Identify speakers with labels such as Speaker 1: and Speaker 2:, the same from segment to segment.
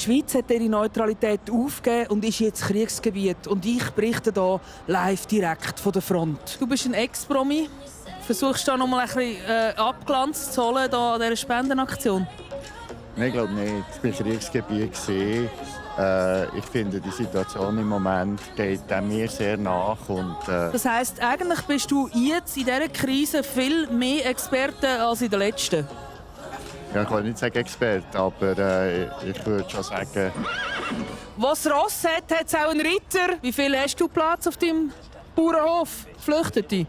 Speaker 1: Schweiz hat ihre Neutralität aufgegeben und ist jetzt Kriegsgebiet. Und ich berichte hier live direkt von der Front. Du bist ein Ex-Promi. Versuchst du da noch mal ein bisschen Abglanz zu holen da an dieser Spendenaktion?
Speaker 2: Nein, ich glaube nicht. Ich war Kriegsgebiet. Ich finde, die Situation im Moment geht mir sehr nach.
Speaker 1: Das heisst, eigentlich bist du jetzt in dieser Krise viel mehr Experte als in der letzten.
Speaker 2: Ja, ich will nicht sagen Experte, aber ich würde schon sagen...
Speaker 1: Was Ross hat, hat es auch einen Ritter. Wie viel hast du Platz auf deinem Bauernhof? Geflüchtete?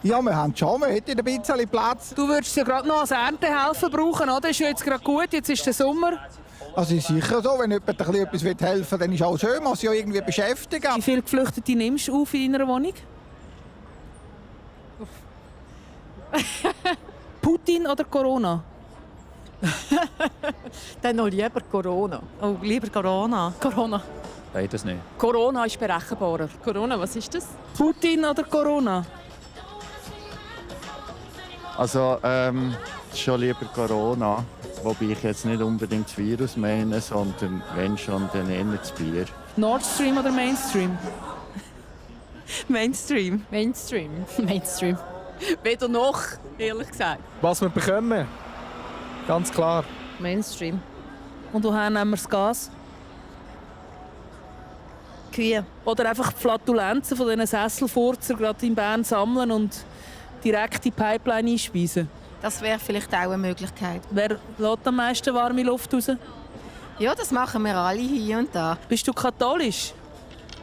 Speaker 3: Ja, wir haben schon. Wir hätten ein bisschen Platz.
Speaker 1: Du würdest ja gerade noch als Erntehelfer brauchen, oder? Ist ja jetzt gerade gut, jetzt ist der Sommer.
Speaker 3: Also ist sicher so, wenn jemand etwas helfen will, dann ist es auch schön, man muss sich ja irgendwie beschäftigen.
Speaker 1: Wie viele Geflüchtete nimmst du auf in deiner Wohnung? Putin oder Corona?
Speaker 4: Dann noch lieber Corona.
Speaker 5: Oh, lieber Corona.
Speaker 4: Corona.
Speaker 6: Beides nicht.
Speaker 4: Corona ist berechenbarer.
Speaker 5: Corona, was ist das?
Speaker 1: Putin oder Corona?
Speaker 2: Also, schon lieber Corona. Wobei ich jetzt nicht unbedingt das Virus meine, sondern wenn schon, dann eher das Bier.
Speaker 1: Nord Stream oder Mainstream?
Speaker 5: Mainstream.
Speaker 4: Mainstream. Mainstream. Weder noch, ehrlich gesagt.
Speaker 7: Was wir bekommen, ganz klar.
Speaker 5: Mainstream.
Speaker 1: Und woher nehmen wir das Gas?
Speaker 5: Kühe.
Speaker 1: Oder einfach die Flatulenzen von diesen Sesselfurzer gerade in Bern sammeln und direkt in die Pipeline einspeisen?
Speaker 8: Das wäre vielleicht auch eine Möglichkeit.
Speaker 1: Wer lässt am meisten warme Luft raus?
Speaker 8: Ja, das machen wir alle hier und da.
Speaker 1: Bist du katholisch?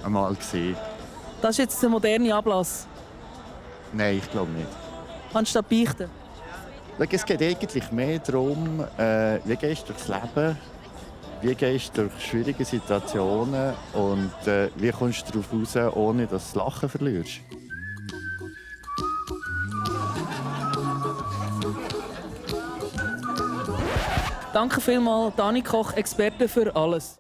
Speaker 2: Einmal gesehen.
Speaker 1: Das ist jetzt der moderne Ablass.
Speaker 2: Nein, ich glaube nicht.
Speaker 1: Kannst du das beichten?
Speaker 2: Schau, es geht eigentlich mehr darum, wie gehst du durchs Leben, wie gehst du durch schwierige Situationen und wie kommst du darauf raus, ohne dass du das Lachen verlierst.
Speaker 1: Danke vielmals, Dani Koch, Experte für alles.